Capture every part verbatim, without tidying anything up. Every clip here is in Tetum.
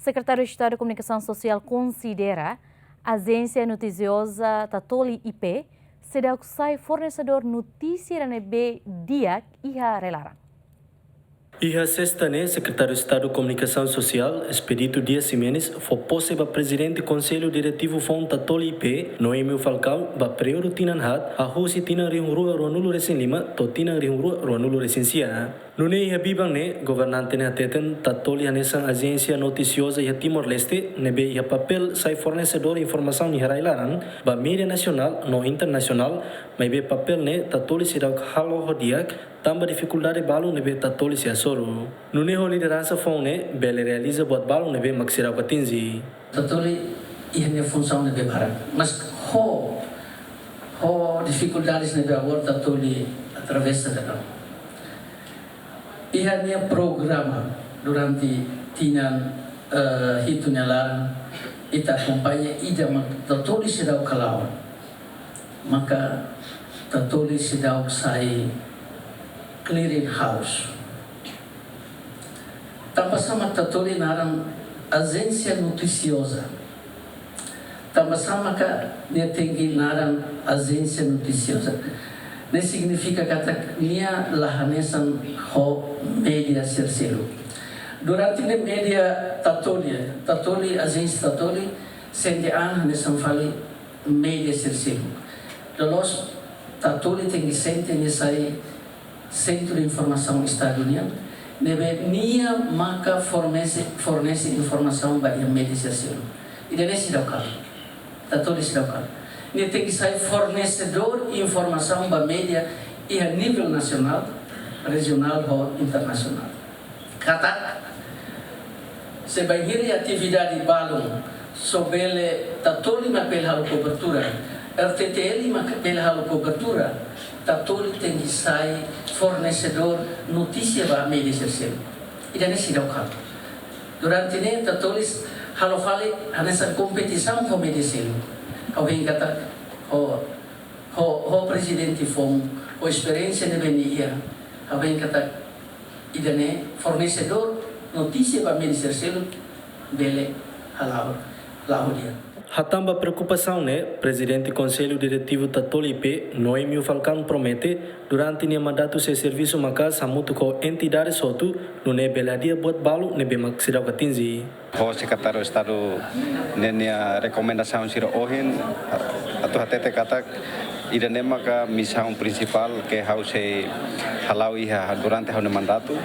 Sekretáriu Estadu Komunikasaun Sosiál konsidera ajénsia notisioza Tatoli I P seidauk sai fornesedór notísia ida ne'ebé di'ak iha rai-laran. Iha sesta ne'e, Sekretáriu Estadu Komunikasaun Sosiál, Expedito Dias Ximenes, fó pose ba Prezidente Konsellu Diretivu Foun Tatoli I P, Noémio Falcão, ba períodu tinan haat, hahú husi tinan rihun rua ruanulu resin lima to'o tinan rihun rua ruanulu resin sia. Nune'e iha biban ne'e, governante ne'e hateten Tatoli hanesan ajénsia notisioza iha Timor-Leste, ne'ebé iha papél sai fornesedór informasaun iha rai-laran ba média nasionál no internasionál, maibé papél ne'e Tatoli seidauk halo ho di'ak, tanba difikuldade balun ne'ebé Tatoli sei hasoru. Nune'e ho lideransa foun ne'e bele realiza buat balun ne'ebé mak seidauk atinje. Tatoli iha nia funsaun ne'ebé barak. Mas ho, ho difikuldades ne'ebé agora Tatoli atravesa daudaun. Iha nia programa durante tinan, eh, hitu nia laran, ita akompaña ida mak Tatoli seidauk halo. Maka Tatoli seidauk sai clearing house. Tanba sá mak Tatoli naran ajénsia notisioza? Tanba sá maka nia tenke naran ajénsia notisioza? Ne'e signifika katak nia la hanesan ho média sira seluk. Durante ne'e média Tatoli, Tatoli, ajénsia Tatoli, sente an hanesan fali média sira seluk. Loloos Tatoli tenke sente nia sai sentru de informasaun Estadu nian, ne'ebé nia maka fornese, fornese informasaun ba iha média sira seluk. Ida-ne'e seidauk halo. Tatoli seidauk halo. Nia tenke sai fornesedór informasaun ba média iha nivel nasionál, rejionál ho internasionál. Katak, se bainhira atividade balun só bele Tatoli mak bele halo kobertura, R T T L mak bele halo kobertura, Tatoli tenke sai fornesedór notísia ba média sira seluk. Ida-ne'e seidauk halo. Durante ne'e Tatoli halo fali hanesan kompetisaun ho média seluk. Ha'u hein katak ho, ho, ho prezidente foun, ho esperiénsia ne'ebé nia iha, ha'u hein katak ida-ne'e fornesedór notísia ba média sira seluk bele hala'o, la'o di'ak. Hatán ba preokupasaun ne'e, Prezidente Konsellu Diretivu Tatoli I P, Noémio Falcão, promete, durante nia mandatu sei servisu maka'as hamutuk ho entidades hotu, nune'e bele hadi'a buat balu ne'ebé mak seidauk atinje. Ho Sekretáriu Estadu ninia rekomendasaun sira ohin, atu hatete katak ida-ne'e maka misaun prinsipál ke ha'u sei hala'o iha durante ha'u-nia mandatu.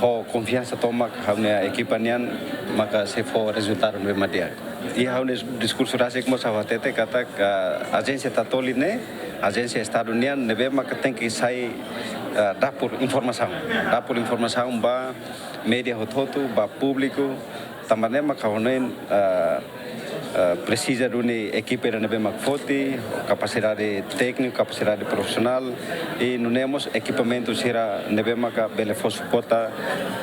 Ho konfiansa tomak ha'u-nia ekipa nian maka sei fó rezultadu ne'ebé mak di'ak. Iha ha'u-nia diskursu rasik mós ha'u hatete katak, ah, ajénsia Tatoli ne'e, ajénsia Estadu nian ne'ebé maka tenke sai, ah, dapur informasaun. Dapur informasaun ba média hotu-hotu, ba públiku, tanba ne'e maka ha'u hanoin, ah, ah, presiza duni ekipa ida ne'ebé mak forte, kapasidade tékniku, kapasidade profisionál, i nune'e mós ekipamentu sira ne'ebé maka bele fó suporta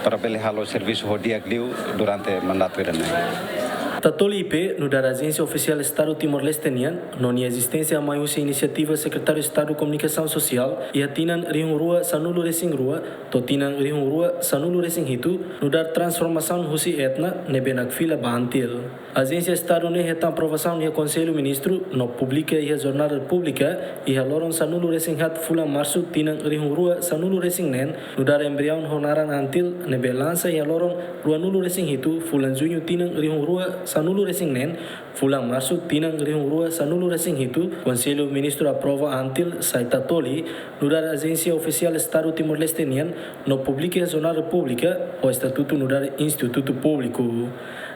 para bele halo servisu ho di'ak liu durante mandatu ida-ne'e. Tatoli I P nu'udar ajénsia ofisiál Estadu Timor-Leste nian, no nia ezisténsia mai husi inisiativa Sekretáriu Estadu Komunikasaun Sosiál iha tinan rihun rua sanulu resin rua to'o tinan rihun rua sanulu resin hitu, nu'udar transformasaun husi Etna ne'ebé nakfila ba Antil. Ajénsia Estadu ne'e hetan aprovasaun iha Konsellu Ministru no publika iha Jornál Repúblika iha loron sanulu resin haat fulan Marsu tinan rihun rua sanulu resin neen, nu'udar embriaun ho naran Antil ne'ebé lansa iha loron ruanulu resin hitu fulan Juñu tinan rihun rua sanulu resin neen, fulan Marsu tinan rihun rua sanulu resin hitu, Konsellu Ministru aprova Antil sai Tatoli, nu'udar ajénsia ofisiál Estadu Timor-Leste nian, no publika iha Jornál Repúblika ho estatutu nu'udar institutu públiku.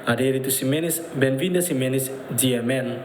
Adérito Ximenes, Benvinda Ximenes, G M N.